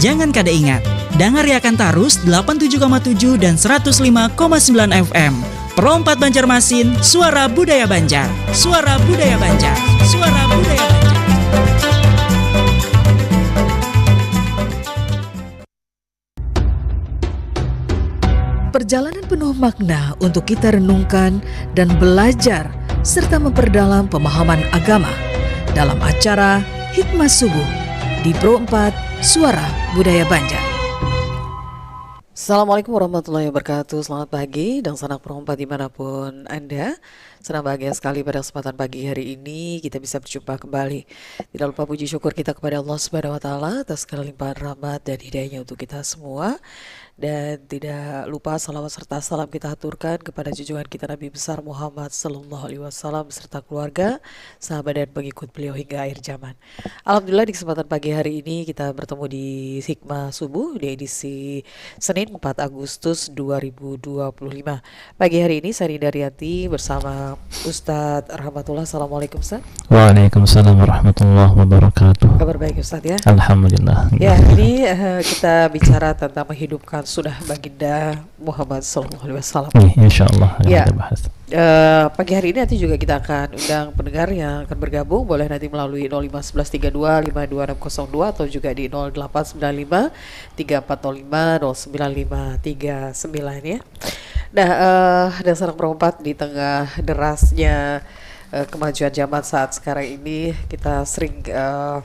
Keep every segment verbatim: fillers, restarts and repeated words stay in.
Jangan kada ingat, dangariakan tarus delapan tujuh koma tujuh dan seratus lima koma sembilan F M. Pro empat Banjarmasin, suara budaya Banjar. Suara budaya Banjar. Suara budaya Banjar. Perjalanan penuh makna untuk kita renungkan dan belajar serta memperdalam pemahaman agama dalam acara Hikmah Subuh di Pro empat Suara Budaya Banjar. Assalamualaikum warahmatullahi wabarakatuh. Selamat pagi dan sanak Pro empat dimanapun Anda. Senang bahagia sekali pada kesempatan pagi hari ini kita bisa berjumpa kembali. Tidak lupa puji syukur kita kepada Allah Subhanahu wa taala atas segala limpahan rahmat dan hidayahnya untuk kita semua. Dan tidak lupa salawat serta salam kita haturkan kepada junjungan kita Nabi besar Muhammad sallallahu alaihi wasallam beserta keluarga, sahabat dan pengikut beliau hingga akhir zaman. Alhamdulillah, di kesempatan pagi hari ini kita bertemu di Hikmah Subuh di edisi Senin empat Agustus dua ribu dua puluh lima. Pagi hari ini Sari Daryanti bersama Ustadz Rahmatullah. Assalamualaikum, Ustadz. Waalaikumsalam warahmatullahi wabarakatuh. Kabar baik, Ustadz, ya? Alhamdulillah. Ya, ini eh, kita bicara tentang menghidupkan sunnah Baginda Muhammad sallallahu alaihi wasallam. Nih, insya Allah yang Ya. kita bahas. Eh, pagi hari ini nanti juga kita akan undang pendengar yang akan bergabung, boleh nanti melalui nol lima sebelas tiga dua lima dua enam kosong dua atau juga di nol delapan sembilan lima tiga empat nol lima nol sembilan lima tiga sembilan, ya. Nah, eh, dan sanak Pro empat, di tengah derasnya eh, kemajuan zaman saat sekarang ini, kita sering eh,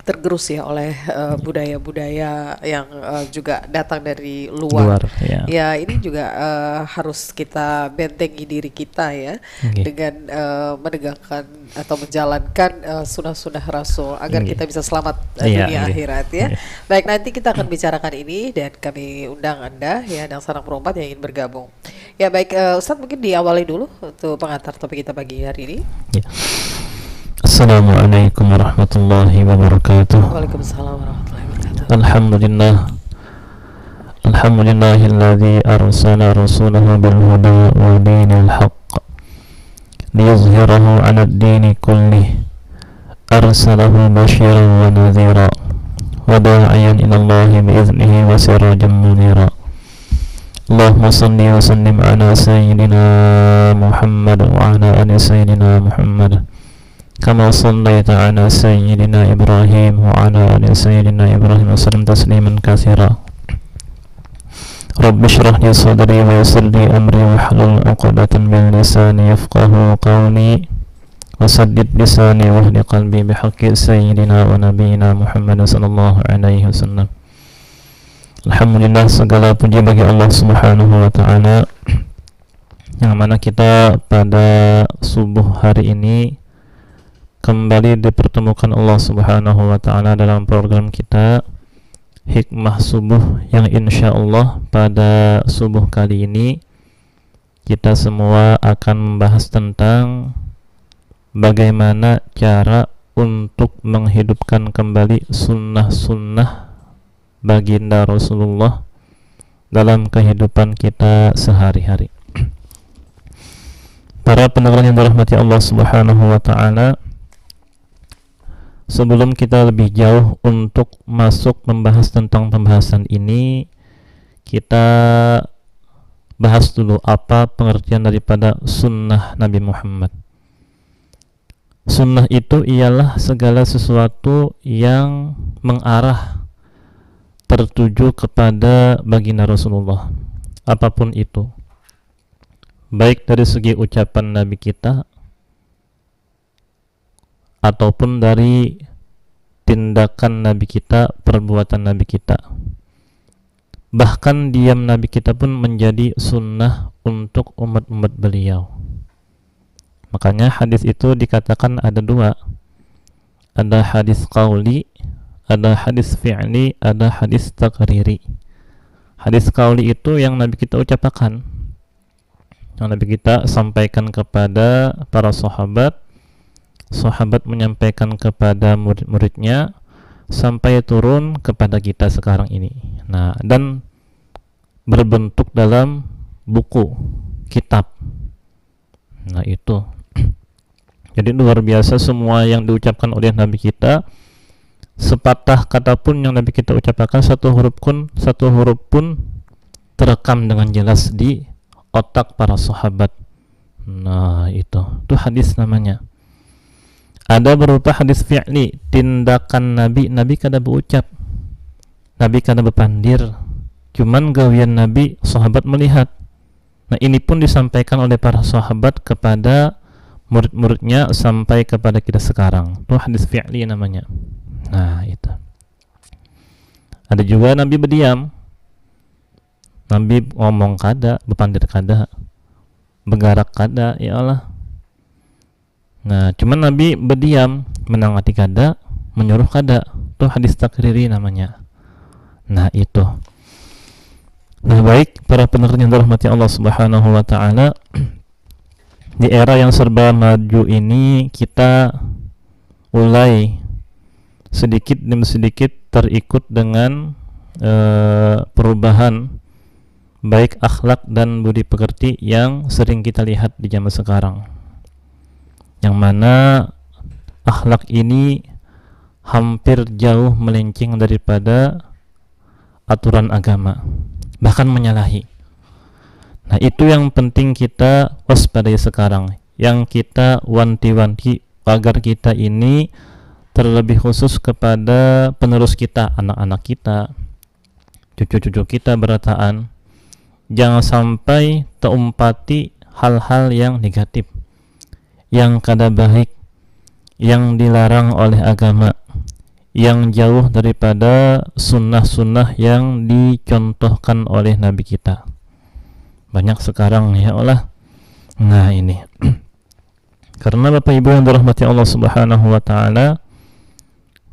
tergerus ya oleh eh, budaya-budaya yang eh, juga datang dari luar. Luar, ya. Ya, ini juga eh, harus kita bentengi diri kita, ya, Oke. dengan eh, menegakkan atau menjalankan eh, sunnah-sunnah Rasul agar Iya. kita bisa selamat eh, Iya, dunia iya. akhirat, ya. Iya. Baik, nanti kita akan bicarakan ini dan kami undang Anda, ya, dan sanak Pro empat yang ingin bergabung. Ya, baik, eh, Ustadz, mungkin diawali dulu untuk pengantar topik kita pagi hari ini. Ya. Assalamualaikum warahmatullahi wabarakatuh. Waalaikumsalam warahmatullahi wabarakatuh. Alhamdulillah. Alhamdulillahilladzi arsala rasulahu bil huda wa dinil haqq liyuzhirahu 'alad dini kullih. Arsalahu basyiran wa nadhira wa da'iyan ilallahi bi idznihi wa sirajan munira. Allahumma salli wa sallim ala sayyidina Muhammad wa ala ali sayyidina Muhammad. Kama sallaita ala sayyidina Ibrahim wa ala ali sayyidina Ibrahim wa sallim tasliman katsira. Rabbi shrah li sadri wa yassir li amri wahlul 'uqdatam min lisani yafqahu qawli. Wa saddid lisani wahdi qalbi bihaqqi sayyidina wa nabiyyina Muhammad sallallahu alaihi wasallam. Alhamdulillah, segala puji bagi Allah Subhanahu wa taala, yang mana kita pada subuh hari ini kembali dipertemukan Allah Subhanahu wa taala dalam program kita Hikmah Subuh, yang insya Allah pada subuh kali ini kita semua akan membahas tentang bagaimana cara untuk menghidupkan kembali sunnah-sunnah Baginda Rasulullah dalam kehidupan kita sehari-hari. Para pendengar yang dirahmati Allah Subhanahu wa taala, sebelum kita lebih jauh untuk masuk membahas tentang pembahasan ini, kita bahas dulu apa pengertian daripada sunnah Nabi Muhammad. Sunnah itu ialah segala sesuatu yang mengarah, tertuju kepada baginda Rasulullah, apapun itu, baik dari segi ucapan Nabi kita ataupun dari tindakan Nabi kita, perbuatan Nabi kita. Bahkan diam Nabi kita pun menjadi sunnah untuk umat-umat beliau. Makanya hadis itu dikatakan ada dua. Ada hadis qauli, ada hadis fi'li, ada hadis takriri. Hadis qauli itu yang Nabi kita ucapakan, yang Nabi kita sampaikan kepada para sahabat, sahabat menyampaikan kepada murid-muridnya, sampai turun kepada kita sekarang ini. Nah, dan berbentuk dalam buku, kitab. Nah, itu. Jadi luar biasa semua yang diucapkan oleh Nabi kita, sepatah kata pun yang Nabi kita ucapakan, satu huruf pun, satu huruf pun terekam dengan jelas di otak para sahabat. Nah, itu. Itu hadis namanya. Ada berupa hadis fi'li, tindakan Nabi, Nabi kada berucap. Nabi kada bepandir. Cuman gawian Nabi, sahabat melihat. Nah, ini pun disampaikan oleh para sahabat kepada murid-muridnya sampai kepada kita sekarang. Itu hadis fi'li namanya. Nah, itu. Ada juga Nabi berdiam. Nabi ngomong kada, bepandir kada, begarak kada, ya Allah. Nah, cuman Nabi berdiam, menangati kada, menyuruh kada. Itu hadis takriri namanya. Nah, itu. Nah, baik, para pendengar yang dirahmati Allah Subhanahu wa Ta'ala, di era yang serba maju ini, kita mulai sedikit demi sedikit terikut dengan eh, perubahan, baik akhlak dan budi pekerti yang sering kita lihat di zaman sekarang. Yang mana akhlak ini hampir jauh melenceng daripada aturan agama, bahkan menyalahi. Nah, itu yang penting kita waspadai sekarang, yang kita wanti-wanti agar kita ini, terlebih khusus kepada penerus kita, anak-anak kita, cucu-cucu kita berataan, jangan sampai teumpati hal-hal yang negatif, yang kada baik, yang dilarang oleh agama, yang jauh daripada sunnah-sunnah yang dicontohkan oleh Nabi kita. Banyak sekarang, ya Allah. Nah, ini. Karena Bapak Ibu yang dirahmati Allah Subhanahu wa Ta'ala,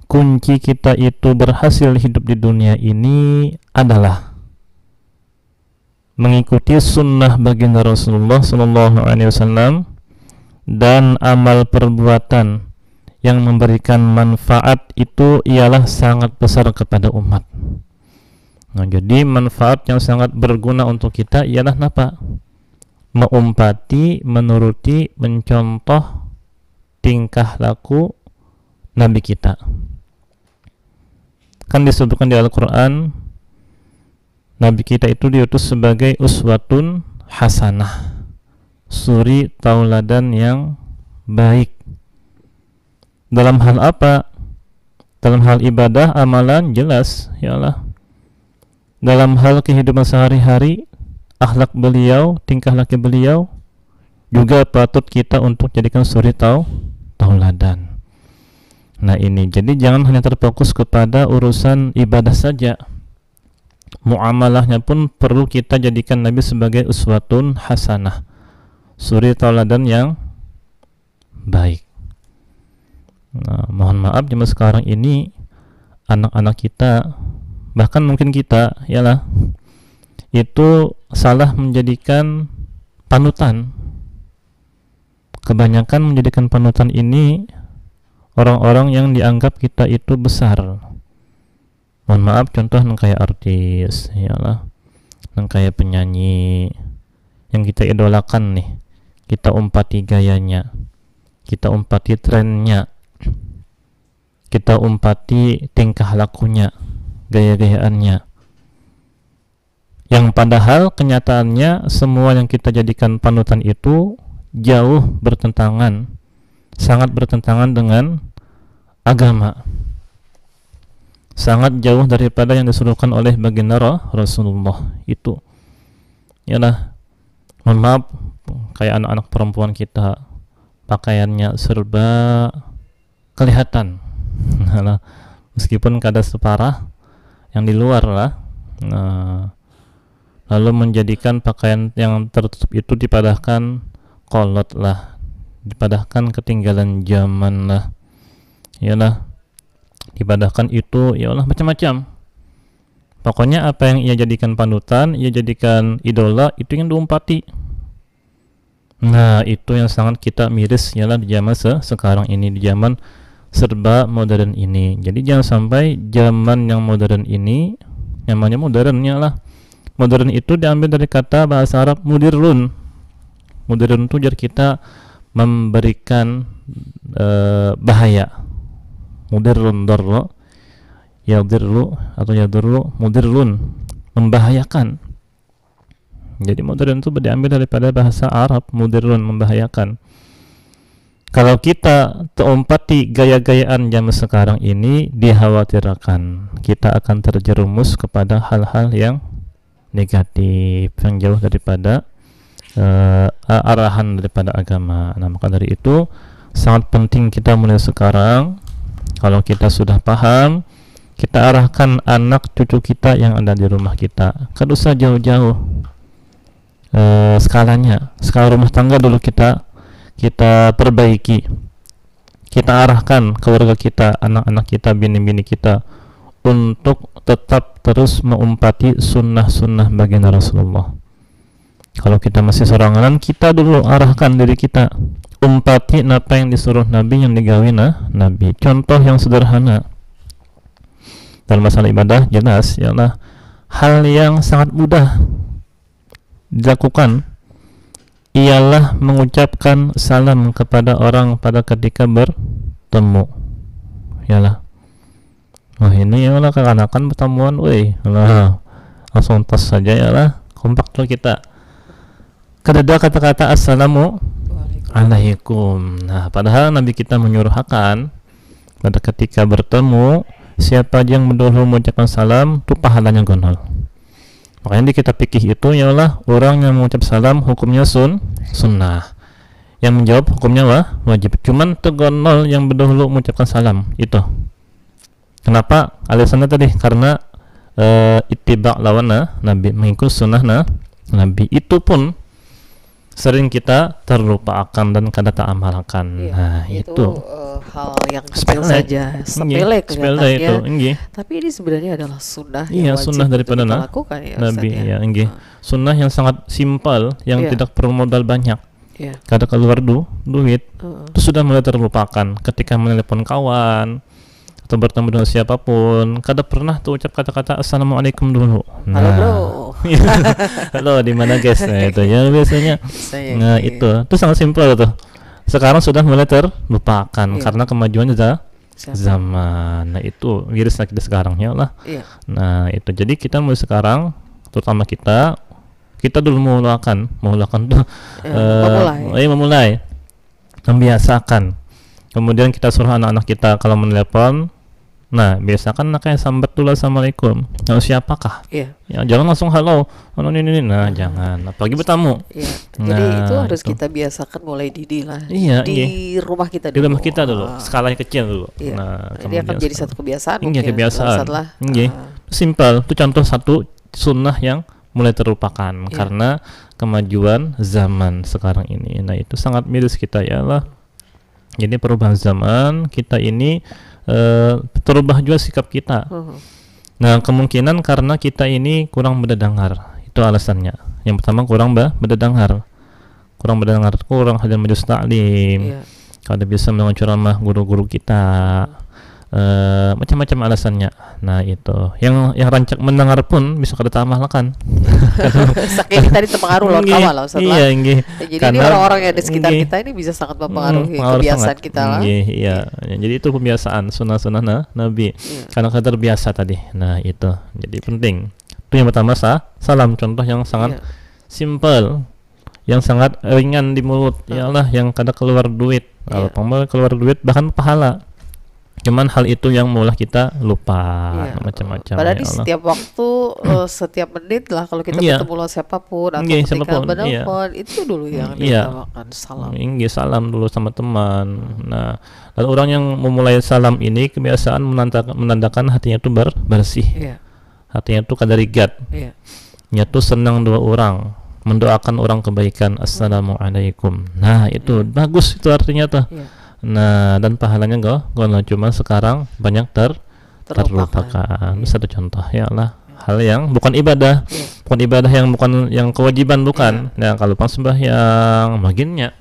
kunci kita itu berhasil hidup di dunia ini adalah mengikuti sunnah baginda Rasulullah Sallallahu Alaihi Wasallam dan amal perbuatan yang memberikan manfaat itu ialah sangat besar kepada umat. Nah, jadi manfaat yang sangat berguna untuk kita ialah napa? Meumpati, menuruti, mencontoh tingkah laku Nabi kita. Kan disebutkan di Al-Quran, Nabi kita itu diutus sebagai uswatun hasanah, suri tauladan yang baik. Dalam hal apa? Dalam hal ibadah, amalan, jelas, ya Allah. Dalam hal kehidupan sehari-hari, akhlak beliau, tingkah laku beliau juga patut kita untuk jadikan suri tau tauladan. Nah, ini, jadi jangan hanya terfokus kepada urusan ibadah saja. Muamalahnya pun perlu kita jadikan Nabi sebagai uswatun hasanah, suri tauladan yang baik. Nah, mohon maaf, zaman sekarang ini anak-anak kita, bahkan mungkin kita, ya lah, itu salah menjadikan panutan. Kebanyakan menjadikan panutan ini orang-orang yang dianggap kita itu besar. Mohon maaf, contoh nang kaya artis, ya lah, nang kaya penyanyi yang kita idolakan nih, kita umpati gayanya, kita umpati trennya, kita umpati tingkah lakunya, gaya-gayaannya. Yang padahal kenyataannya semua yang kita jadikan panutan itu jauh bertentangan, sangat bertentangan dengan agama. Sangat jauh daripada yang disuruhkan oleh baginda Ra-, Rasulullah itu. Yalah, mohon maaf, kayak anak-anak perempuan kita, pakaiannya serba kelihatan. Nah, meskipun kada separah yang di luar lah. Nah, lalu menjadikan pakaian yang tertutup itu dipadahkan kolot lah, dipadahkan ketinggalan zaman lah. Yalah, dipadahkan itu, ya Allah, macam-macam. Pokoknya apa yang ia jadikan panutan, ia jadikan idola, itu yang diumpati. Nah, itu yang sangat kita miris, ya lah, di zaman se-, sekarang ini, di zaman serba modern ini. Jadi jangan sampai zaman yang modern ini, namanya modern, ya lah. Modern itu diambil dari kata bahasa Arab mudirrun. Mudirrun itu jar kita memberikan eh, bahaya. Mudirrun, darra, Yadirru atau yadurru, mudirrun, membahayakan. Jadi mudirrun itu diambil daripada bahasa Arab, mudirrun, membahayakan. Kalau kita teumpati gaya-gayaan zaman sekarang ini, dikhawatirkan kita akan terjerumus kepada hal-hal yang negatif, yang jauh daripada eh, arahan daripada agama. Nah, maka dari itu sangat penting kita mulai sekarang. Kalau kita sudah paham, kita arahkan anak cucu kita yang ada di rumah kita. Kada usah jauh-jauh. Eh, skalanya, skala rumah tangga dulu kita kita perbaiki. Kita arahkan keluarga kita, anak-anak kita, bini-bini kita untuk tetap terus meumpati sunnah-sunnah baginda Rasulullah. Kalau kita masih soranganan, kita dulu arahkan diri kita, umpati napa yang disuruh Nabi, yang digawi nah Nabi. Contoh yang sederhana, dalam masalah ibadah jelas ialah hal yang sangat mudah dilakukan ialah mengucapkan salam kepada orang pada ketika bertemu. Ialah, wah, ini ialah kekanakan pertemuan, woi, lah, langsung tas saja ialah, kompak tuh kita. Kadada kata-kata assalamu alaikum. Nah, padahal Nabi kita menyuruhakan pada ketika bertemu, siapa aja yang dahulu mengucapkan salam, tu pahalanya gonol. Makanya di kitab fikih itu ialah orang yang mengucap salam hukumnya sun sunnah. Yang menjawab hukumnya wah, wajib. Cuman tegonol yang berdahulu mengucapkan salam itu. Kenapa? Alasannya tadi karena eh, ittiba lawan nah, Nabi, mengikut sunnah nah, Nabi. Itu pun sering kita terlupakan dan kada taamalkan. Iya, nah, itu, itu. Eh, hal yang kecil saja, sepele, sepele itu, kelihatannya. Inggih. Tapi ini sebenarnya adalah sunnah, iya, yang wajib sunnah daripada kita nah, lakukan, ya, Nabi, Ustaz, ya. Iya, inggih. Nah. Sunnah yang sangat simpel, yang, iya, tidak perlu modal banyak. Iya. Kada keluar du duit. Heeh. Itu sudah mulai terlupakan. Ketika menelepon kawan, atau bertemu dengan siapapun, kada pernah tuh ucap kata-kata assalamualaikum dulu. Halo, nah, bro. Halo, di mana, guys? Nah, itu ya biasanya. Nah, iya, itu. Itu sangat simpel tuh. Sekarang sudah mulai terlupakan, iya, karena kemajuan za zaman. Nah, itu virus lagi sekarang ya lah. Iya. Nah, itu. Jadi kita mulai sekarang, terutama kita, kita dulu memulakan, memulakan tuh, eh, eh, memulai. Eh, memulai. Membiasakan. Kemudian kita suruh anak-anak kita kalau menelepon, nah, biasakan anaknya sambat dulu assalamualaikum. Nah, siapakah? Iya. Ya, jangan langsung halo, halo ini, ini. Nah, jangan. Apalagi bertamu. Iya. Jadi nah, itu harus itu kita biasakan mulai dini lah. Iya, di, iya, rumah kita dulu. Di rumah kita dulu. Ah. Skalanya kecil dulu. Iya. Nah, ini akan jadi satu kebiasaan. Iya, mungkin kebiasaan. Setelah, iya. Ah. Simpel. Itu contoh satu sunnah yang mulai terlupakan, iya, karena kemajuan zaman sekarang ini. Nah, itu sangat miris kita ya lah. Jadi perubahan zaman, kita ini eh, terubah juga sikap kita. Mhm. Nah, kemungkinan karena kita ini kurang mendengar. Itu alasannya. Yang pertama kurang ba- mendengar. Kurang mendengar, kurang hadir majelis taklim. Iya. Kada bisa mendengar ceramah guru-guru kita. Eh, macam-macam alasannya. Nah, itu. Yang yang rancak mendengar pun bisa kada taamalkan. Saking tadi terpengaruh lawan kawan lah, Ustaz, lah. Iya, inggih. Jadi ini orang-orang yang di sekitar kita ini bisa sangat mempengaruhi kebiasaan kita lah. Inggih, iya. Jadi itu pembiasaan sunnah-sunnah nah, Nabi. Iya. Karena kita terbiasa tadi. Nah, itu. Jadi penting. Itu yang pertama sa- salam, contoh yang sangat, iya, simple, yang sangat ringan di mulut, ah, ialah yang kada keluar duit. Iya. Kalau pang keluar duit, bahkan pahala. Cuman hal itu yang maulah kita lupa, iya, macam-macam. Padahal ya di Allah. Setiap waktu, eh, setiap menit lah, kalau kita, iya, bertemu lawan siapapun atau, iya, ketika siapapun, iya, menelpon, itu dulu yang, iya, diutamakan, salam. Inggih, salam dulu sama teman. Hmm. Nah, lalu orang yang memulai salam ini kebiasaan menandakan, menandakan hatinya itu ber- bersih. Iya. Hatinya itu kada rigat. Iya. Nya tuh senang dua orang, mendoakan orang kebaikan, "Assalamualaikum." Nah, itu, iya, bagus itu artinya tuh. Iya. Nah, dan pahalanya go- gonol, cuma sekarang banyak ter- terlupakan. Terlupakan. Iya. Satu contoh ya lah. Iya. Hal yang bukan ibadah. Iya. Bukan ibadah yang bukan, yang kewajiban, bukan. Iya. Nah, kalau pang sembahyang, maginnya.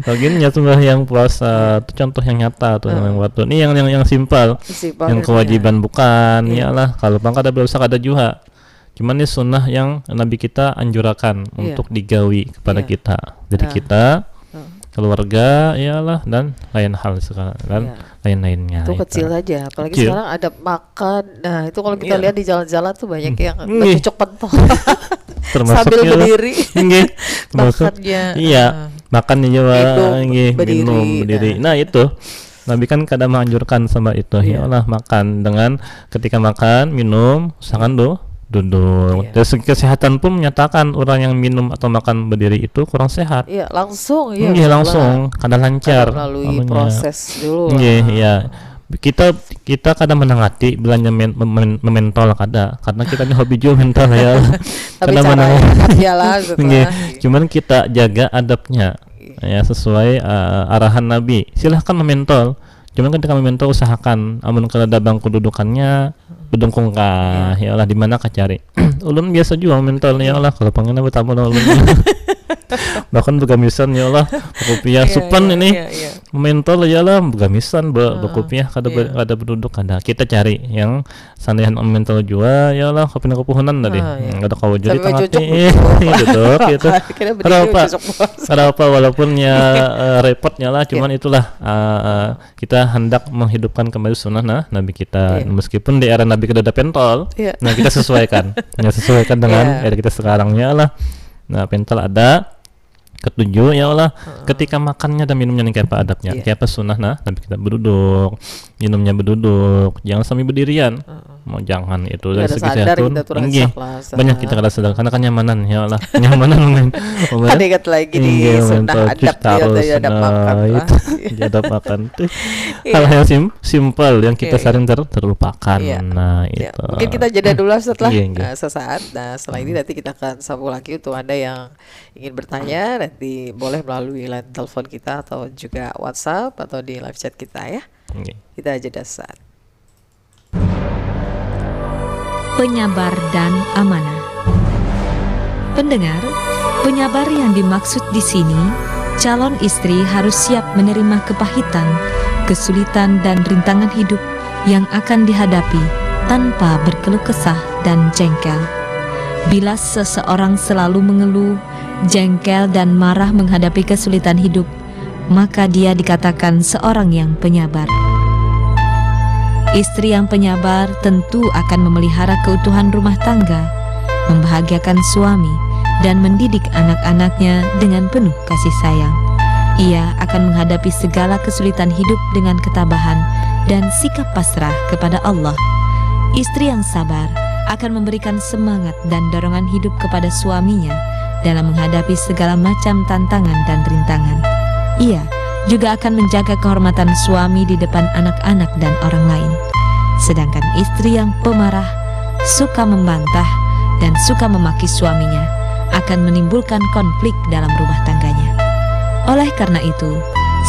Baginnya sembahyang, puasa, iya, itu contoh yang nyata tuh, heeh, yang waktu. Ini yang, yang, yang simpel. Simpel yang itu, kewajiban ya. Bukan, iya, iyalah. Kalau pang kada berdosa kada juga. Cuman ini sunnah yang Nabi kita anjurakan, iya, untuk digawi kepada, iya, kita. Jadi, nah, kita, heeh, keluarga, iyalah, dan lain hal sekarang, dan Ya. lain-lainnya Itu itu. kecil aja, apalagi Kecil. Sekarang ada makan. Nah, itu kalau kita Iya. Lihat di jalan-jalan tuh banyak yang Nggih. Cucuk pentol Termasuk sambil ya, berdiri. Nggih. Termasuk Makannya, iya, eh, makan juga hidup, nggih, berdiri, minum berdiri. Nah. Nah, itu. Nabi kan kada menganjurkan sama itu. Iya. Ya Allah, makan dengan ketika makan, minum, usahakan tuh duduk. Iya. Dari segi kesehatan pun menyatakan orang yang minum atau makan berdiri itu kurang sehat. Iya, langsung ya. Nggih, langsung, kada lancar. Melalui Anunya. Proses dulu. Nggih, Lah. Iya. Kita kita kada menangati bilanya men, memen, mementol kada. Karena kita ini hobi juga mentol ya. Tapi Kada caranya menangati. Tapi ya lah setelah. Nggih. Cuman kita jaga adabnya. Ya, sesuai uh, arahan Nabi. Silahkan mementol. Cuman ketika mementol usahakan amun kada ada bangku dudukannya bedungkung kah, ya Allah, di mana kah cari. Ulun biasa juga mementol, ya Allah, kalau pengen bertamu lawan ulun. Bahkan begamisan, ya Allah, kopiah Iya, supan iya, ini. Iya, iya. Mementol, ya Allah, begamisan, be, Heeh, bekopiah kada iya. Ber, kada beduduk kada. Kita cari yang sandian mementol jua, ya Allah, kopi kepuhunan tadi. Ah, iya. Hmm, kada kawa jadi Tapi tangati. cocok Iya, duduk gitu. Kira Kenapa? Cocok banget. Kenapa walaupun ya eh, repotnya lah, cuman Iya. Itulah eh, eh, kita hendak menghidupkan kembali sunnah nah Nabi kita. Iya. Meskipun di era Nabi kita ada pentol, Iya. Nah kita sesuaikan, ya sesuaikan dengan Iya. Era kita sekarangnya lah. Nah pentol ada, ketujuh ya Allah. Heeh. Ketika makannya dan minumnya nih kayak apa adabnya, Iya. Kayak apa sunnah nah Nabi kita beduduk, minumnya beduduk, jangan sambil berdirian. Heeh. Mau jangan itu Nggak dari ada segi sadar sehat pun, kita tuh rasa inggih. kelasa. Banyak kita kada sadar karena kenyamanan ya Allah, kenyamanan men. Kan ingat lagi di Inggih, sunnah mentol, adab cuci dia tuh tarus, ya adab nah, makan lah. itu. Di adab makan tuh. Iya. Hal-hal sim, simpel yang kita Iya, iya. Sering ter, terlupakan. Iya. Nah, Ya, itu. Mungkin kita jeda dulu setelah Iya, iya. Uh, sesaat. Nah, setelah ini nanti kita akan sambung lagi untuk Anda yang ingin bertanya, nanti boleh melalui line telepon kita atau juga WhatsApp atau di live chat kita ya. Oke. Kita jeda sesaat. Penyabar dan amanah. Pendengar, penyabar yang dimaksud di sini, calon istri harus siap menerima kepahitan, kesulitan dan rintangan hidup yang akan dihadapi tanpa berkeluh kesah dan jengkel. Bila seseorang selalu mengeluh, jengkel dan marah menghadapi kesulitan hidup, maka dia dikatakan seorang yang penyabar. Istri yang penyabar tentu akan memelihara keutuhan rumah tangga, membahagiakan suami, dan mendidik anak-anaknya dengan penuh kasih sayang. Ia akan menghadapi segala kesulitan hidup dengan ketabahan dan sikap pasrah kepada Allah. Istri yang sabar akan memberikan semangat dan dorongan hidup kepada suaminya dalam menghadapi segala macam tantangan dan rintangan. Ia juga akan menjaga kehormatan suami di depan anak-anak dan orang lain. Sedangkan istri yang pemarah, suka membantah, dan suka memaki suaminya akan menimbulkan konflik dalam rumah tangganya. Oleh karena itu,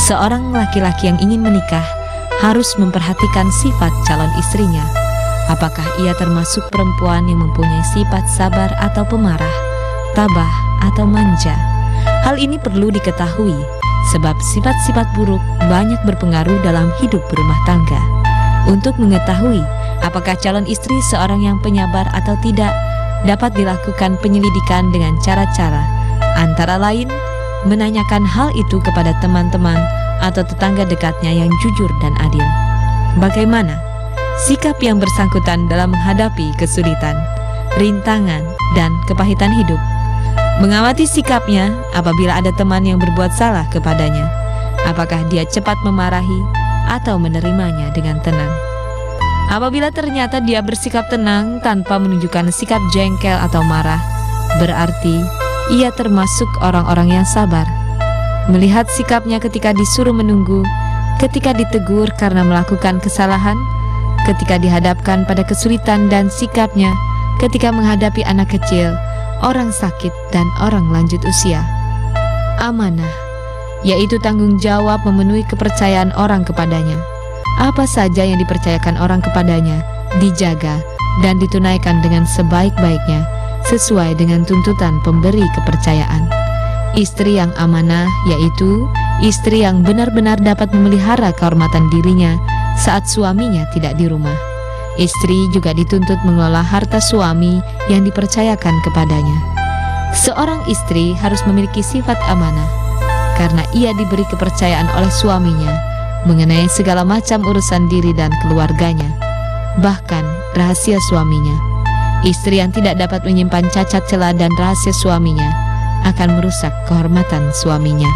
seorang laki-laki yang ingin menikah harus memperhatikan sifat calon istrinya. Apakah ia termasuk perempuan yang mempunyai sifat sabar atau pemarah, tabah atau manja? Hal ini perlu diketahui, sebab sifat-sifat buruk banyak berpengaruh dalam hidup berumah tangga. Untuk mengetahui apakah calon istri seorang yang penyabar atau tidak, dapat dilakukan penyelidikan dengan cara-cara, antara lain, menanyakan hal itu kepada teman-teman atau tetangga dekatnya yang jujur dan adil. Bagaimana sikap yang bersangkutan dalam menghadapi kesulitan, rintangan, dan kepahitan hidup? Mengamati sikapnya apabila ada teman yang berbuat salah kepadanya. Apakah dia cepat memarahi atau menerimanya dengan tenang? Apabila ternyata dia bersikap tenang tanpa menunjukkan sikap jengkel atau marah, berarti ia termasuk orang-orang yang sabar. Melihat sikapnya ketika disuruh menunggu, ketika ditegur karena melakukan kesalahan, ketika dihadapkan pada kesulitan dan sikapnya ketika menghadapi anak kecil, orang sakit, dan orang lanjut usia. Amanah, yaitu tanggung jawab memenuhi kepercayaan orang kepadanya. Apa saja yang dipercayakan orang kepadanya dijaga dan ditunaikan dengan sebaik-baiknya sesuai dengan tuntutan pemberi kepercayaan. Istri yang amanah yaitu istri yang benar-benar dapat memelihara kehormatan dirinya saat suaminya tidak di rumah. Istri juga dituntut mengelola harta suami yang dipercayakan kepadanya. Seorang istri harus memiliki sifat amanah. karena ia diberi kepercayaan oleh suaminya mengenai segala macam urusan diri dan keluarganya, bahkan rahasia suaminya. Istri yang tidak dapat menyimpan cacat celah dan rahasia suaminya akan merusak kehormatan suaminya.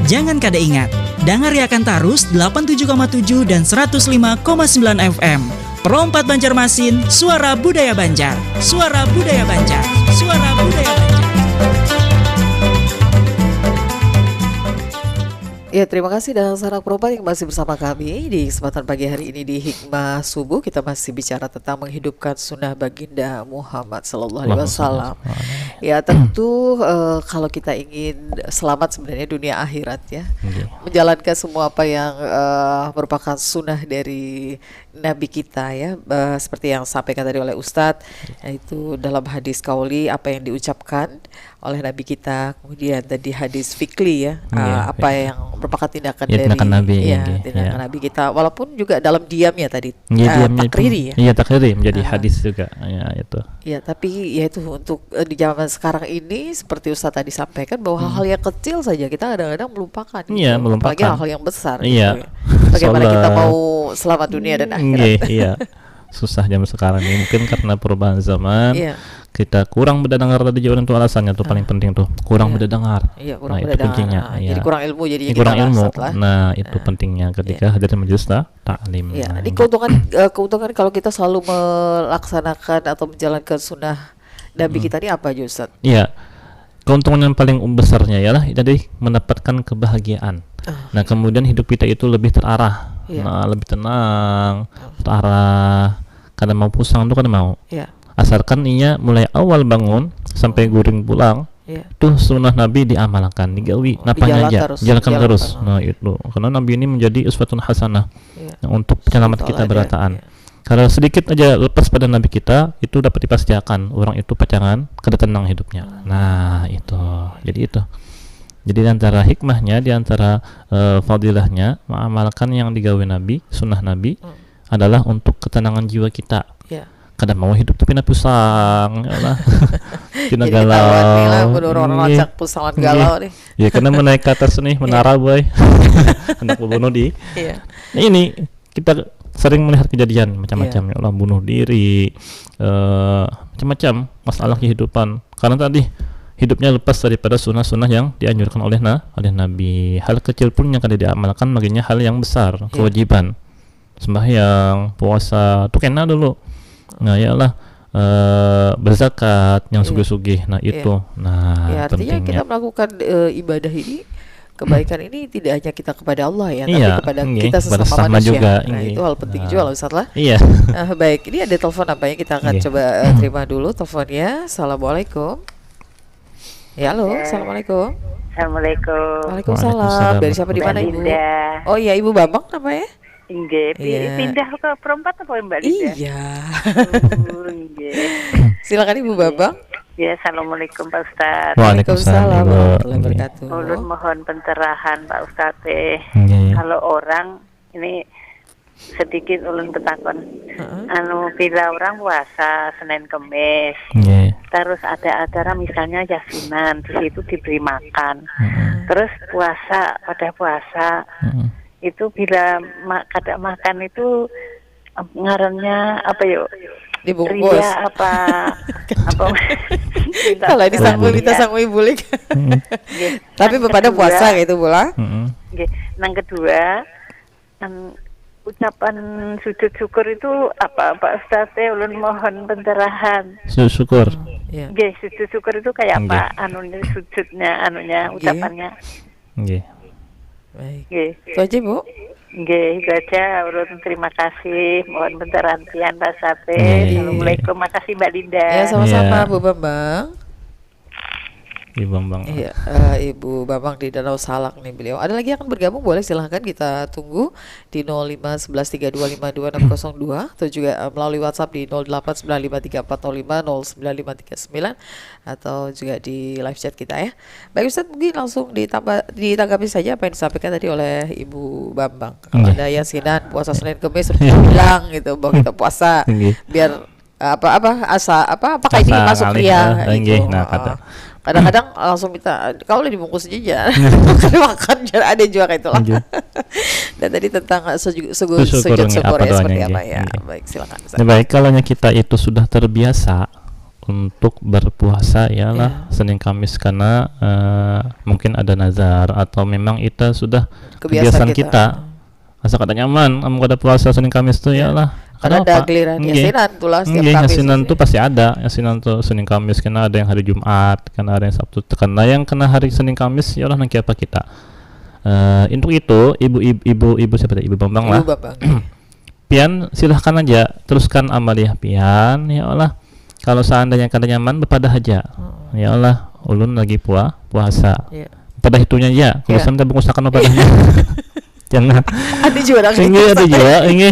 Jangan kada ingat, dangariakan tarus delapan tujuh koma tujuh dan seratus lima koma sembilan F M. Pro empat Banjarmasin, suara budaya Banjar. Suara budaya Banjar. Suara budaya Banjar. Ya, terima kasih dan sanak Pro empat yang masih bersama kami di kesempatan pagi hari ini di Hikmah Subuh. Kita masih bicara tentang menghidupkan sunnah Baginda Muhammad sallallahu alaihi wasallam. Ya, tentu, eh, kalau kita ingin selamat sebenarnya dunia akhirat ya, Iya. menjalankan semua apa yang, eh, merupakan sunnah dari Nabi kita ya, eh, seperti yang sampaikan tadi oleh Ustadz, yaitu dalam hadis qauli apa yang diucapkan oleh Nabi kita, kemudian tadi hadis fikli ya, Iya, eh, apa iya. yang merupakan tindakan Ya, dari tindakan Nabi, ya, iya, tindakan iya. Nabi kita, walaupun juga dalam diam ya tadi, Iya, eh, diamnya itu, takriri ya. iya, takriri menjadi Ah. hadis juga. Ya, itu. Ya, tapi ya itu untuk, eh, di zaman sekarang ini seperti Ustadz tadi sampaikan bahwa Hmm. hal-hal yang kecil saja kita kadang-kadang melupakan Iya, gitu. Apalagi melupakan. hal-hal yang besar Iya. gitu ya. Bagaimana kita Salat. mau selamat dunia dan akhirat? Nggih, iya. Susah zaman sekarang ini. Mungkin karena perubahan zaman, Iya. kita kurang mendengar tadi, Jon, itu alasannya tuh paling Ah. penting tuh. Kurang Iya. mendengar. Iya, kurang Nah, itu mendengar. kuncinya, Ah, iya. jadi kurang ilmu jadinya Ini kita kurang lah, ilmu. Ustadz lah. Nah, itu Nah. pentingnya ketika Iya. hadir di majelis ta-, taklim. Ya, Nah, ini keuntungan, eh, keuntungan kalau kita selalu melaksanakan atau menjalankan sunnah Nabi Hmm. kita ini apa aja, Ustaz? Iya. Keuntungan yang paling besarnya ialah tadi mendapatkan kebahagiaan. Ah. Nah, kemudian hidup kita itu lebih terarah. Iya. Nah, lebih tenang, Ah. terarah. Kada mau pusang tuh kada mau. Iya. Asalkan inya mulai awal bangun sampai guring pulang, Iya. tuh sunnah Nabi diamalkan, digawi, Oh, napanya dijalan aja, terus, jalankan dijalankan. terus. Nah, itu. Karena Nabi ini menjadi uswatun hasanah. Iya. Nah, untuk penyelamat Suri kita tauladan, berataan. Iya. Kalau sedikit aja lepas pada Nabi kita, itu dapat dipastiakan orang itu pacangan kada tenang hidupnya. Hmm. Nah, itu. Jadi itu. Jadi, di antara hikmahnya, di antara, eh, fadilahnya, mengamalkan yang digawe Nabi, sunnah Nabi, Hmm. adalah untuk ketenangan jiwa kita. Ya. Kada mau hidup tu pina pusang, ya lah. Pina Jadi ketahuan nih lah, galau. mun orang Nggih. rancak pusang lawan Nggih. galau nih. Ya, kena menaik ke atas nih, Iya. menara, boy. Hendak membunuh di. Iya. Nah, ini kita sering melihat kejadian macam-macam, Iya. ya Allah, bunuh diri, eh, macam-macam masalah kehidupan. Karena tadi hidupnya lepas daripada sunnah-sunnah yang dianjurkan oleh na-, oleh Nabi. Hal kecil pun yang kada diamalkan, makanya hal yang besar, Iya. kewajiban. Sembahyang, puasa, tu kena dulu. Nah, ya Allah, eh, berzakat yang Iya. sugih-sugih. Nah, Iya. itu. Nah, Ya, artinya pentingnya. kita melakukan, eh, ibadah ini, kebaikan ini tidak hanya kita kepada Allah ya, tapi Iya, kepada nggih, kita kepada sesama sesama manusia. juga, Nah, nggih. itu hal penting Nah. juga lah, Ustaz lah. Iya. Ah, baik, ini ada telepon apa yang kita akan Nggih. coba, eh, terima dulu teleponnya. Assalamualaikum. Ya, halo, Ya. Assalamualaikum. Assalamualaikum. Waalaikumsalam. Waalaikumsalam. Dari siapa, di Mbak mana, Ibu? Linda. Oh iya, Ibu Bambang namanya? Inggih, pi-, Iya. pindah ke Perumpat apa, Mbak Linda? Iya. Oh, inggih. Silakan, Ibu Bambang. Ya, assalamualaikum, Pak Ustaz. Waalaikumsalam Waalaikumsalam, Ibu. warahmatullahi Inggih. wabarakatuh. Ulun mohon pencerahan, Pak Ustaz, eh. Inggih. Kalau orang, ini sedikit ulun betakon. Heeh. Anu, bila orang puasa Senin Kemis, Inggih. terus ada acara misalnya yasinan, di situ diberi makan. Heeh. Terus puasa, pada puasa, Heeh. itu bila ma-, kada makan itu, ap-, ngarannya apa, yuk? Dibungkus. Ria apa, apa? Kalau disangkui, Bulik. disangkui bulik. Mm-mm. Nggih. Tapi Nang pada kedua, puasa gitu, Bu, lah? Mm-mm. nggih. Nang kedua, nang ucapan sujud syukur itu apa, Pak Ustaz, teh? Ulun mohon pencerahan. Sujud syukur. Iya. Nggih, sujud syukur itu kayak Nggih. apa? Anunya, sujudnya, anunya, Nggih. ucapannya. Nggih. Baik. Nggih. Itu aja, Bu? Nggih, itu aja. Ulun terima kasih. Mohon pencerahan pian, Pak Ustaz, teh. Nggih. Assalamualaikum. Makasih, Mbak Linda. Ya, sama-sama, Iya. Bu Bambang. Ibu Bambang. Iya, eh, Ibu Bambang di Danau Salak nih beliau. Ada lagi yang akan bergabung, boleh, silahkan kita tunggu di nol lima sebelas tiga dua lima dua enam kosong dua, atau juga eh, melalui WhatsApp di nol delapan sembilan lima tiga empat nol lima nol sembilan lima tiga sembilan, atau juga di live chat kita ya. Baik Ustadz, mungkin langsung ditambah ditanggapi saja apa yang disampaikan tadi oleh Ibu Bambang. Kalau Nggih. Ada yasinan puasa Senin Kemis, sudah bilang gitu bahwa kita puasa Nggih. Biar eh, apa apa asa apa apa kayak ini Asa masuk ngalih, ria eh, gitu. nggih, nah, Heeh. kada. Kadang-kadang langsung minta, kalau udah dibungkus aja, kada makan, ada juga kayak itulah. Nggih. Dan tadi tentang eh, suju- sugu- Sujud syukur, sujud nggih, syukur apa ya, seperti doanya, apa nggih, ya. nggih. Baik, silakan Ustaz. Ya, baik, kalau kita itu sudah terbiasa untuk berpuasa, ialah Ya. Senin Kamis karena eh, mungkin ada nazar atau memang itu sudah Kebiasaan kebiasaan kita. kita. Asa kada nyaman, amun kada puasa Senin Kamis tuh, Ya. ialah. Karena ada Kenapa? Giliran Nggih. Yasinan tuh lah setiap Nggih, Kamis Yasinan itu. Tuh pasti ada. Yasinan tuh Senin Kamis, karena ada yang hari Jumat, karena ada yang Sabtu. Karena yang kena hari Senin Kamis, ialah nang kiapa kita. Eh, untuk itu, ibu ibu ibu, ibu siapa tadi? Ibu Bambang lah. Ibu Bambang. Pian silahkan aja teruskan amaliah pian, ya Allah. Kalau seandainya kada nyaman, bepadah aja. Ya Allah, ulun lagi pua puasa. Iya. Padah itunya aja. Kalau Iya. sampai bungkusakan padahnya. Jangan. Ada juga orang Ini kayak ada gitu. Juga ini.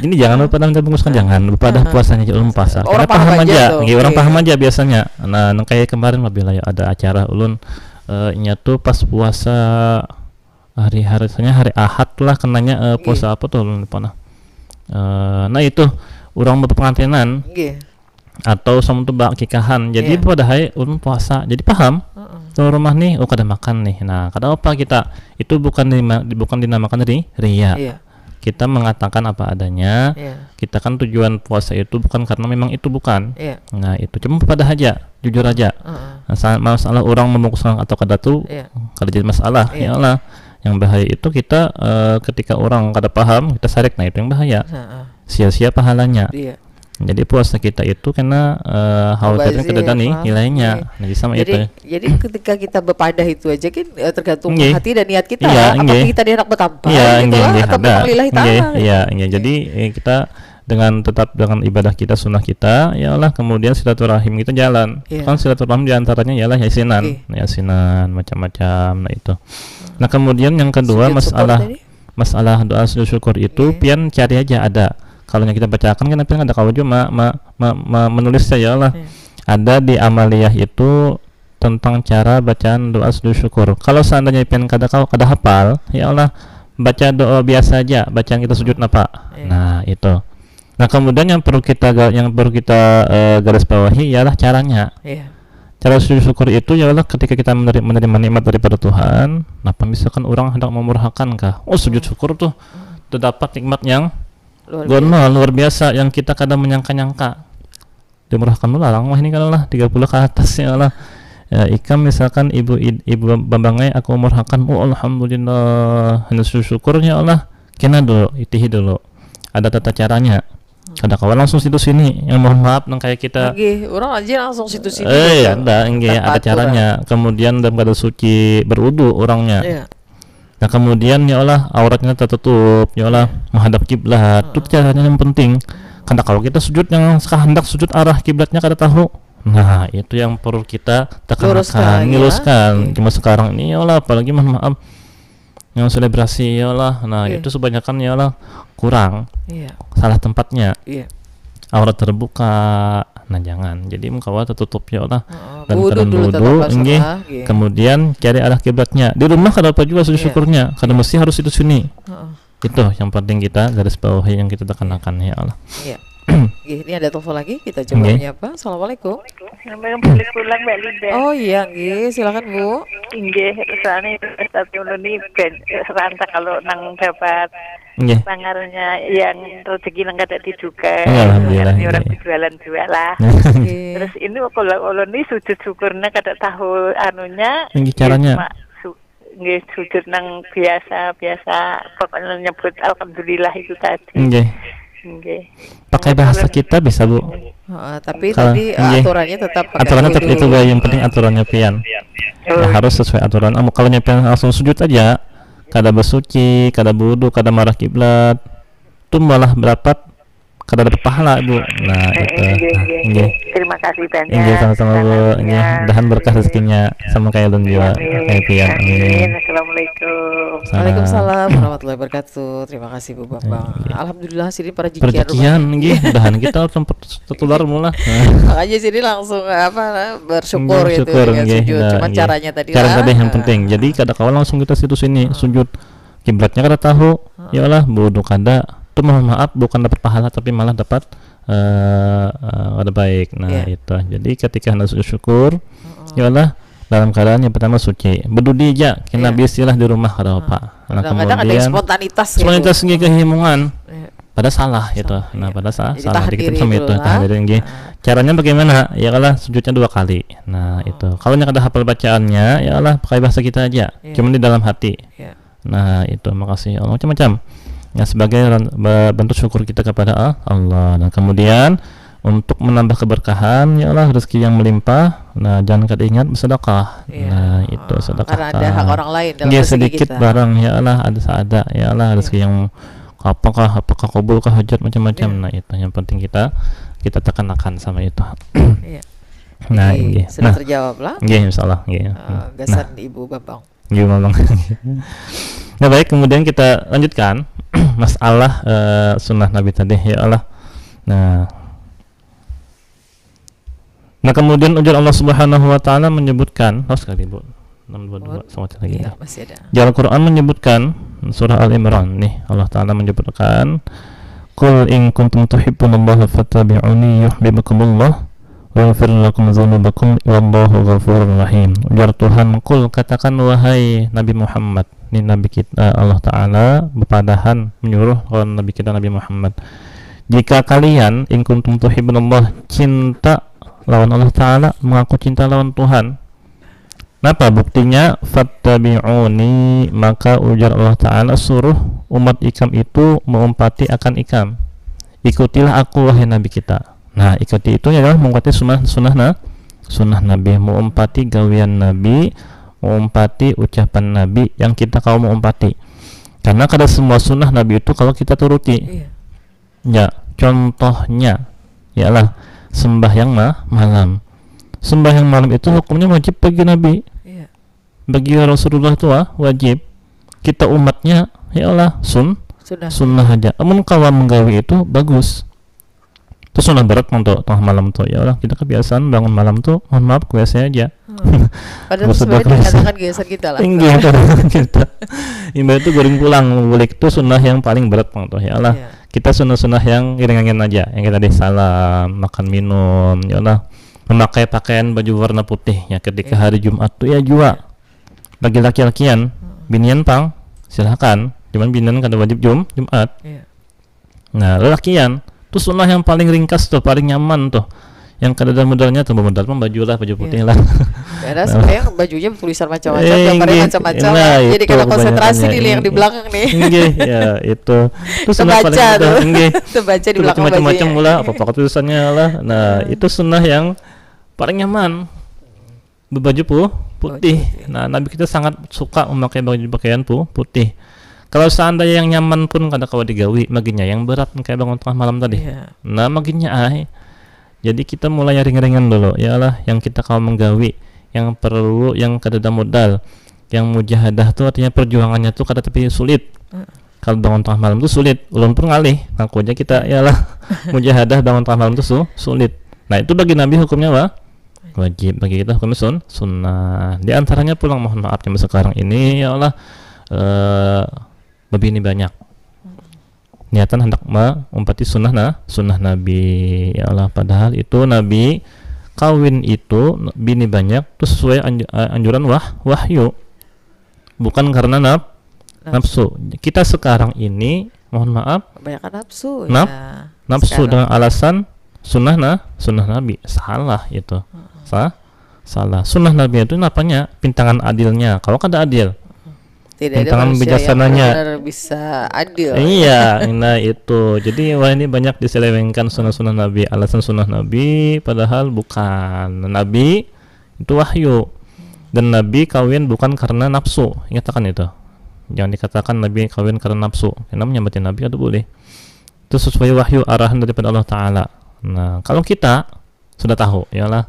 Ini jangan lupa nanti bungkusakan, jangan lupa dah Heeh. puasanya, ulun puasa. Orang Karena paham paham aja aja, tuh. nggih, orang Iya. Paham aja biasanya. Nah, nang kayak kemarin apabila ya ada acara ulun eh, nya tuh pas puasa hari-hari, misalnya hari Ahad lah kenanya eh, Nggih. Puasa apa tuh, ulun lupa nah. Eh, nah itu orang berpengantinan Nggih. Atau sama tuh bakikahan. Jadi Iya. Padahal ulun puasa. Jadi paham. Heeh. Tuh rumah nih, oh kada makan nih. Nah, kada apa kita. Itu bukan di, bukan dinamakan ri, ria. Iya. Kita mengatakan apa adanya. Iya. Kita kan tujuan puasa itu bukan karena memang itu, bukan. Iya. Nah, itu cuma pada aja, jujur aja. Heeh. Nah, sa- masalah orang membungkuskan atau kada tuh Iya. kada jadi masalah, Iya. Ya Allah. Yang bahaya itu kita eh, ketika orang kada paham, kita sarik, nah itu yang bahaya. Heeh. Sia-sia pahalanya. Iya. Jadi puasa kita itu kena eh, khawatirnya Mubazir, kada ada nih paham. Nilainya. Iya. Nah, jadi sama Jadi itu. Jadi ketika kita bepadah itu aja kan eh, tergantung Nggih. Hati dan niat kita. Iya, Apakah nggih. Kita dihendak bertampal Iya, gitu nggih, lah, nggih, atau ada. memang lillahi Nggih, ta'ala gitu. Iya, nggih. Jadi eh, kita dengan tetap dengan ibadah kita, sunnah kita, ya Allah, kemudian silaturahim kita jalan. Iya. Kan silaturahim diantaranya ialah yasinan, Nggih. Yasinan macam-macam, nah itu. Nah, kemudian yang kedua Sujud syukur masalah tadi? Masalah doa sujud syukur itu Iya. Pian cari aja ada. Kalau yang kita bacakan kan Pian ada kau cuma ma, ma, ma, menulisnya, ya Allah. Iya. Ada di amaliyah itu tentang cara bacaan doa sujud syukur. Kalau seandainya Pian kada kau kada hafal, ya Allah, baca doa biasa aja, bacaan kita sujud napa. Iya. Nah, itu. Nah, kemudian yang perlu kita ga- yang perlu kita eh, garis bawahi ialah caranya. Iya. Cara sujud syukur itu ialah ketika kita menerima, menerima nikmat daripada Tuhan. Napa misalkan orang hendak memurhakan kah? Oh, sujud syukur tuh terdapat nikmat yang Luar gonol, luar biasa, yang kita kadang menyangka-nyangka. Dimurhakan dulu larang wah ini kalau lah tiga puluh ke atas, ya Allah. Ya, ikam misalkan ibu id- ibu bambangai aku umurhakan, oh alhamdulillah, hanya sujud syukur ya Allah. Kena dulu, itihi dulu. Ada tata caranya. Kada kawa langsung situ sini. Yang mohon maaf nang kayak kita Nggih, orang aja langsung situ sini. Eh, Gitu. ada, nggih, Tanpa ada aturan. Caranya. Kemudian dalam keadaan suci, berudu orangnya. Iya. Nah, kemudian ya Allah, auratnya tertutup, ya Allah, menghadap kiblat. Itu caranya yang penting. Kada kalau kita sujud yang kehendak sujud arah kiblatnya kada tahu. Nah, itu yang perlu kita Luruskan, tekankan, ya. Luruskan. Iya. Cuma sekarang ini ya Allah, apalagi mohon maaf yang selebrasi ya Allah. Nah, Iya. Itu sebanyakan ya Allah kurang. Iya. Salah tempatnya. Iya. Aurat terbuka. Nah, jangan. Jadi muka tertutup ya Allah. Heeh. Dan Wudu keadaan dulu wudu, tetap nggih. basah, nggih. Kemudian cari arah kiblatnya. Di rumah kada apa juga sujud Iya. Syukurnya. Kada mesti harus itu sini. Heeh. Itu yang penting kita garis bawahi yang kita tekankan ya Allah. Iya. Nggih, ini ada telepon lagi, kita coba Nggih. Menyapa. Assalamualaikum. Kembali pulang Mbak Linda. Oh iya, nggih, silakan Bu. Inggih, soalnya tapi ulun ini ben ranta kalau nang dapat Nggih. Pangarnya yang rezeki nang kada diduga. Iya, alhamdulillah, Ini orang iya. Berjualan juga lah. Nggih. Terus ini kalau ulun ini sujud syukurnya kada tahu anunya. Nggih, caranya. Cuma su- nggih, sujud nang biasa biasa pokoknya nyebut alhamdulillah itu tadi. Nggih. Nggih. Pakai bahasa kita bisa, Bu. Heeh, tapi Kalau- tadi eh, nggih. aturannya tetap pakai Aturannya tetap wudu. Itu, Mbak, yang penting aturannya pian. Ya, harus sesuai aturan. Amun kalau nyampean langsung sujud aja, kada bersuci, kada berwudu, kada marah kiblat, itu malah berapat kada dapat pahala, Bu. Nah, itu. Nggih, Nah, nggih, nggih. Terima kasih banyak. Nggih, sama-sama, Bu. Nggih, Salamnya. mudahan berkah rezekinya sama kayak Alun juga. Amin. Kayak Pian. Amin. Amin. Assalamualaikum. Salam. Waalaikumsalam warahmatullahi wabarakatuh. Terima kasih Bu Bambang. Iya. Alhamdulillah sini para jikian Percikian, nggih, mudahan kita tertular mula. Makanya sini langsung apa bersyukur Nggih, gitu syukur, ya nggih. Sujud. Nah, Cuman iya. Caranya tadi Cara lah. tadi yang Ah. Penting. Jadi kada kawa langsung kita situ sini sujud. Kiblatnya kada tahu. Ya lah, bodoh kada. Itu mohon maaf bukan dapat pahala tapi malah dapat eh eh, kada baik. Nah, Iya. Itu. Jadi ketika hendak sujud syukur, ya lah, dalam keadaan yang pertama suci. Bedudi aja, kena Iya. bisilah di rumah kada apa. Nah, Kadang-kadang ada yang kemudian spontanitas gitu. spontanitas nggih kehimungan. Iya. Pada salah gitu. Nah, Iya. pada salah. Jadi Salah tahan dikit diri sama dulu itu, lah. tahan diri nggih. Nah. Caranya bagaimana? Ya kalau sujudnya dua kali. Nah, itu. Kalau yang kada hafal bacaannya, ya Allah, pakai bahasa kita aja. Iya. Cuman di dalam hati. Iya. Nah, itu makasih Allah macam-macam. Ya sebagai ran- be- bentuk syukur kita kepada Al- Allah. Dan kemudian untuk menambah keberkahan, ya Allah, rezeki yang melimpah. Nah, jangan kada ingat bersedekah. Iya. Nah, itu sedekah. Karena ada hak orang lain dalam Nggih, rezeki sedikit kita. Barang, ya Allah, ada seada, ya Allah, rezeki yang apakah apakah kabulkah hajat macam-macam. Iya. Nah, itu yang penting kita kita tekenakan sama itu. Iya. Nah, Jadi, nggih. Sudah Nah, terjawab lah. Nggih, insyaallah nggih. Eh, Nah, gasan Ibu Bambang. Iya, Bambang. Nah, baik, kemudian kita lanjutkan masalah eh, sunnah Nabi tadi, ya Allah. Nah. Nah, kemudian ujar Allah Subhanahu wa taala menyebutkan, oh sekali, Bu. enam dua dua, Buat- sama lagi. Iya, masih ada. Di Al-Qur'an menyebutkan surah Al-Imran nih, Allah taala menyebutkan, "Qul in kuntum tuhibbunallaha fattabi'uni yuhibbukumullah wa yaghfir lakum dzunubakum wallahu ghafurur rahim." Ujar Tuhan, "Qul, katakan wahai Nabi Muhammad." Ini Nabi kita, Allah taala bepadahan menyuruh lawan Nabi kita Nabi Muhammad. "Jika kalian in kuntum tuhibbunallah cinta lawan Allah taala, mengaku cinta lawan Tuhan, napa buktinya? Fattabi'uni, maka ujar Allah taala suruh umat ikam itu meumpati akan ikam. Ikutilah aku wahai Nabi kita." Nah, ikuti itu adalah mengikuti sunnah sunnah na, sunnah Nabi, meumpati gawian Nabi, meumpati ucapan Nabi yang kita kawa meumpati. Karena kada semua sunnah Nabi itu kalau kita turuti. Iya. Ya, contohnya ialah sembahyang ma- malam. Sembahyang malam itu hukumnya wajib bagi Nabi. Iya. Bagi Rasulullah itu ah, wajib. Kita umatnya ya Allah sun Sudah. Sunnah aja. Amun kawa menggawi itu bagus. Itu sunnah berat untuk tengah malam tuh ya Allah. Kita kebiasaan bangun malam tuh, mohon maaf kebiasaan aja. Hmm. Padahal Maksud sebenarnya bagus. Dikatakan biasa kita lah. Tinggi kita. Kita imbah itu goreng pulang bulik itu sunnah yang paling berat pang tuh ya Allah. Iya. Kita sunnah-sunnah yang ringan-ringan aja, yang kita tadi salam, makan minum, ya Allah, memakai pakaian baju warna putih ya ketika Iya. Hari Jumat tuh ya jua. Bagi laki-lakian, binian pang silahkan, cuman binian kada wajib Jum Jumat. Iya. Nah, lelakian tuh sunnah yang paling ringkas tuh, paling nyaman tuh, yang kada ada modalnya tuh, modal mah baju lah, baju putih Iya. lah. Karena sebenarnya bajunya tulisan macam-macam, Eh, gambarnya nggih. Macam-macam. Nah, Jadi itu kalau konsentrasi kebanyakannya. Di yang di belakang nih. Nggih, ya itu. Itu sunnah paling Terbaca mudah, tuh. nggih. Terbaca di Itu belakang macam-macam bajunya. Mula, apa-apa tulisannya lah. Nah, Hmm. Itu sunnah yang paling nyaman. Berbaju pu- putih. Putih. Nah, Nabi kita sangat suka memakai baju pakaian pu- putih. Kalau seandainya yang nyaman pun kada kawa digawi, maginya yang berat kayak bangun tengah malam tadi. Iya. Nah, maginya ai. Jadi kita mulai yang ringan-ringan dulu. Ya Allah, yang kita kawa menggawi, yang perlu, yang kada ada modal. Yang mujahadah tuh artinya perjuangannya tuh kada tapi sulit. Heeh. Kalau bangun tengah malam tuh sulit. Ulun pun ngalih, ngaku aja kita ya lah. Mujahadah bangun tengah malam tuh su- sulit. Nah, itu bagi Nabi hukumnya wa- wajib, bagi kita hukumnya sun sunnah. Di antaranya pulang, mohon maaf, zaman sekarang ini ya Allah, eh bebini banyak. Niatan hendak meumpati sunnah na, sunnah Nabi ya Allah. Padahal itu Nabi kawin itu bini banyak tuh sesuai anju- eh, anjuran wah wahyu. Bukan karena naf- Nafsu. Nafsu. Kita sekarang ini, mohon maaf, Kebanyakan nafsu Naf- ya. nafsu Sekarang. Dengan alasan sunnah na, sunnah Nabi. Salah itu. Sa- salah. Sunnah Nabi itu napanya? Pintangan adilnya. Kalau kada adil, Tidak ada Pintangan manusia bijaksananya. Yang benar bisa adil. Iya, nah itu. Jadi wah, ini banyak diselewengkan sunnah-sunnah Nabi, alasan sunnah Nabi, padahal bukan. Nabi itu wahyu. Dan Nabi kawin bukan karena nafsu. Ingat akan itu. Jangan dikatakan Nabi kawin karena nafsu. Karena menyambatin Nabi kada boleh. itu sesuai wahyu arahan daripada Allah Ta'ala. Nah, kalau kita sudah tahu, ialah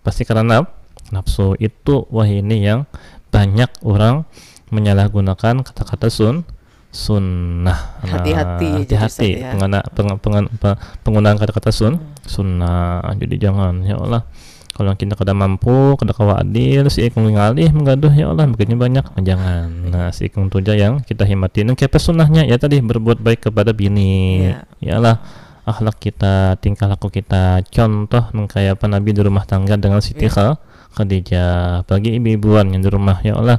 pasti karena nafsu. Itu wahini yang banyak orang menyalahgunakan kata-kata sun sunnah. Nah, Hati-hati, jadi hati-hati Ustaz, ya. pengena, peng, pengen- pe- penggunaan kata-kata sun Hmm. sunnah. Jadi jangan, ya Allah, kalau kita kada mampu, kada kawa adil, si ikung ngalih menggaduh, ya Allah, bikinnya banyak. Jangan. Nah, si ikung tu aja yang kita himati. Nang kepe sunnahnya, ya tadi, berbuat baik kepada bini. Ya. Ya Allah, akhlak kita, tingkah laku kita. Contoh nang kaya apa Nabi di rumah tangga dengan Siti Ya. Kha- Khadijah. Apalagi ibu-ibuan yang di rumah, ya Allah,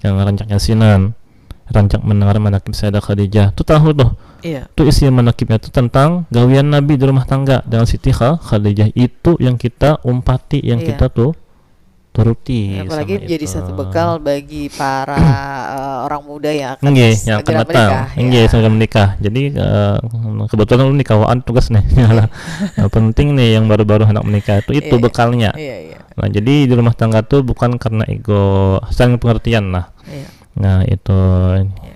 yang rancak yasinan, rancak mendengar manakib Sayyidah Khadijah. Tu tahu tuh. Iya. Tu isi manakibnya tu tentang gawian Nabi di rumah tangga dengan Siti Kha- Khadijah. Itu yang kita umpati, yang Iya. kita tuh turuti. Apalagi Sama menjadi itu. Satu bekal bagi para eh, orang muda yang akan Nggih, segera yang akan datang. Menikah. Nggih, Ya. segera menikah. Jadi eh, kebetulan ulun di kawaan tugas nih. Nah, penting nih yang baru-baru anak menikah itu itu Iya, iya. Bekalnya. Iya, iya. Nah, jadi di rumah tangga tuh bukan karena ego, saling pengertian lah. Iya. Nah, itu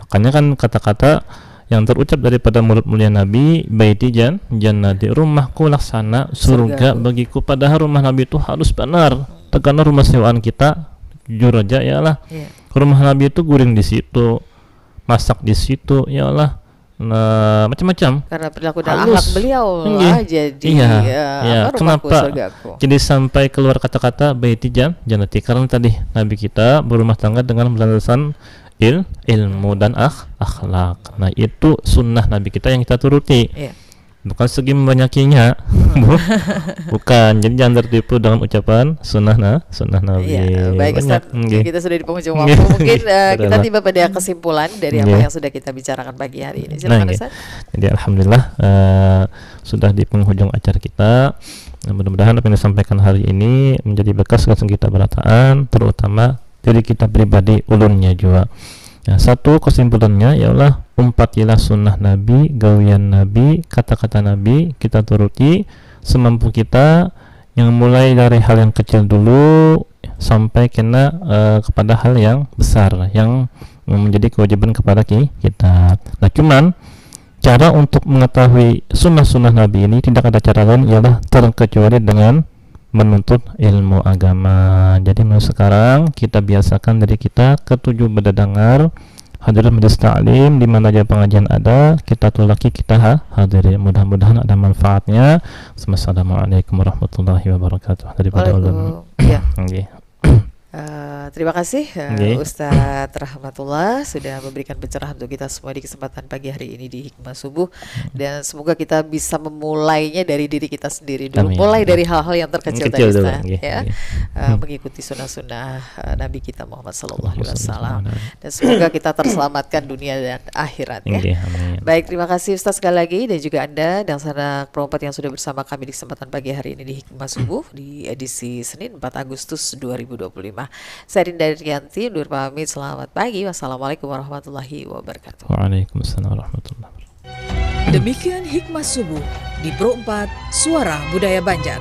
makanya kan kata-kata yang terucap daripada mulut mulia Nabi, "Baiti jan jannati, rumahku laksana surga Surgaku. Bagiku." Padahal rumah Nabi itu harus benar. Terkadang rumah sewaan kita, jujur aja ya lah. Iya. Rumah Nabi itu guring di situ, masak di situ, ya lah. Nah, macam-macam. Karena perilaku dan Halus. akhlak beliau Nggih. lah jadi Iya, eh, iya. apa, rumahku Kenapa? Surgaku. Jadi sampai keluar kata-kata "Baiti jan jannati", karena tadi Nabi kita berumah tangga dengan berlandasan il ilmu dan akh akhlak. Nah, itu sunnah Nabi kita yang kita turuti. Iya. Bukan segi membanyakinya, Bu. Bukan. Jadi jangan tertipu dengan ucapan sunnah nah, sunnah Nabi. Iya, baik, Ustaz. Banyak. Nggih. Kita sudah di penghujung Nggih. waktu. Mungkin eh, kita Sudah. Tiba pada kesimpulan dari apa Nggih. Yang sudah kita bicarakan pagi hari ini. Nah, Silakan, nggih. Ustaz. Jadi alhamdulillah eh, sudah di penghujung acara kita. Nah, mudah-mudahan apa yang disampaikan hari ini menjadi bekas langsung kita berataan, terutama diri kita pribadi, ulunnya juga. Nah, satu kesimpulannya ialah umpatilah sunnah Nabi, gawian Nabi, kata-kata Nabi, kita turuti semampu kita, yang mulai dari hal yang kecil dulu sampai kena eh, kepada hal yang besar yang menjadi kewajiban kepada ki- kita. Nah, cuman cara untuk mengetahui sunnah-sunnah Nabi ini tidak ada cara lain ialah terkecuali dengan menuntut ilmu agama. Jadi mulai sekarang kita biasakan diri kita ketujuh bedadengar, hadirin majelis taklim, di mana aja pengajian ada, kita tulaki, kita ha- hadiri. Mudah-mudahan ada manfaatnya. Wassalamualaikum warahmatullahi wabarakatuh. Daripada ulun. Waalaikum. Ya. Nggih. Eh, terima kasih eh, Nggih. Ustadz Rahmatullah sudah memberikan pencerahan untuk kita semua di kesempatan pagi hari ini di Hikmah Subuh, dan semoga kita bisa memulainya dari diri kita sendiri dulu, Amin. Mulai dari hal-hal yang terkecil Kecil tadi, dulu, Ustaz, nggih, ya. nggih. Eh, mengikuti sunnah-sunnah eh, Nabi kita Muhammad Sallallahu Alaihi Wasallam, dan semoga kita terselamatkan dunia dan akhirat, ya. Nggih, amin. Baik, terima kasih Ustaz sekali lagi, dan juga Anda dan sanak perompat yang sudah bersama kami di kesempatan pagi hari ini di Hikmah Subuh di edisi Senin empat Agustus dua ribu dua puluh lima. Saya Dinda Rianti undur pamit. Selamat pagi. Wassalamualaikum warahmatullahi wabarakatuh. Waalaikumsalam warahmatullahi wabarakatuh. Demikian Hikmah Subuh di Pro empat Suara Budaya Banjar.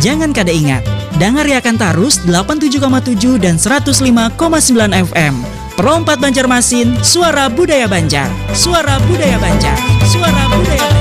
Jangan kada ingat, dangariakan tarus delapan tujuh koma tujuh dan seratus lima koma sembilan F M. Pro empat Banjarmasin, Suara Budaya Banjar. Suara Budaya Banjar. Suara Budaya Banjar.